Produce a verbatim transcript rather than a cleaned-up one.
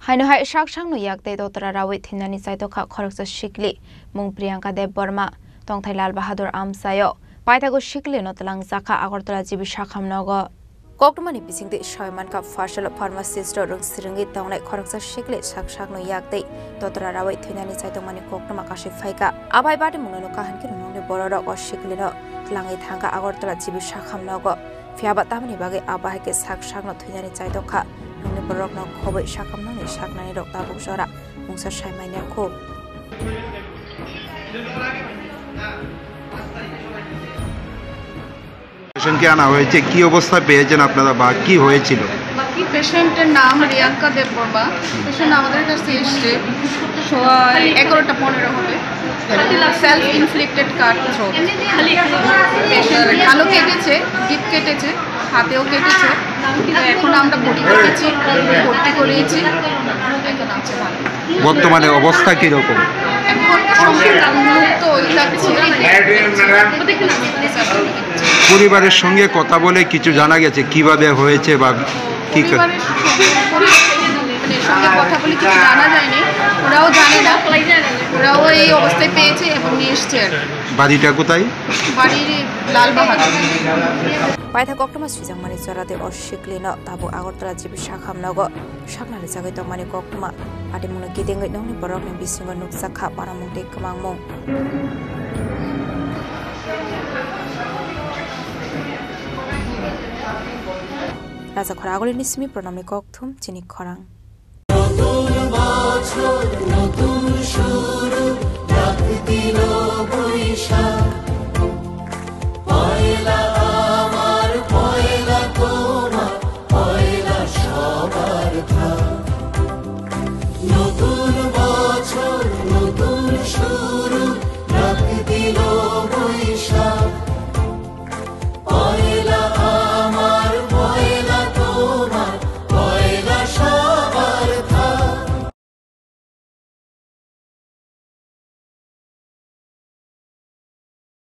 Haino hai sak sakno yak tei dotra rawi thwinani chaitokha khoroksa sikli, mung Priyanka Debbarma, tongthai Lal Bahadur Amchaio. Paithago siklino twlangjakha Agartala G B Sakham nogo. Koktwmani bisingtwi sawi mankha, Faisal pharmacist-o rwngsirwngwi tongnai khoroksa sikli sak sakno yak tei dotra rawi thwinani chaitokmani koktwma kasui phaikha. Abai bati mungno kahan khe nungni bororok o siklino twlangwi thangkha Agartala G B Sakham nogo. Phiya ba tamni bagwi abo hai khe sak sakno thwinani chaitokha, nungni borokno khobwi sakham nokni saknani rok tabuk jora mungsa sai manya kho. পেশেন্টকে আনা হয়েছে, কি অবস্থা পেয়েছেন আপনারা বা কি হয়েছিল? পেশেন্টের নাম রিয়াঙ্কা দেববর্মা। পেশেন্ট আমাদের কাছে এসছে সোয়া এগারোটা পনেরো হবে। সেলফ ইনফ্লিক্টেড কাট থ্রোট। পেশেন্ট ভালো কেটেছে, ডিপ কেটেছে, হাতেও কেটেছে। তো এখন আমরা ভর্তি করেছি, ভর্তি করিয়েছি। এখন আছে ভালো। বর্তমানে অবস্থা কিরকম? এখন তো সংক্রমণ মুক্ত লাগছে। পরিবারের সঙ্গে কথা বলে কিছু জানা গেছে কিভাবে হয়েছে বা কি কা- পরিবারের সঙ্গে, মানে, সঙ্গে কথা বলে কিছু জানা যায়নি, ওরাও জানে না, ওরাও এই অবস্থায় পেয়েছে এবং নিয়ে এসছে আর কি। বাড়িটা কোথায়? বাড়ির লাল Bahadur. Paithak koktwma swijak mani jora tei o siklino tabuk Agartala G B Sakham nogo sakna rijagwi tongmani koktwma. Patimungno kidengwi nokni borokni bisingo nukjakha panamung tei kwmangmung. Raja Khora Agulini simi Pranamni kokthum chini khorang.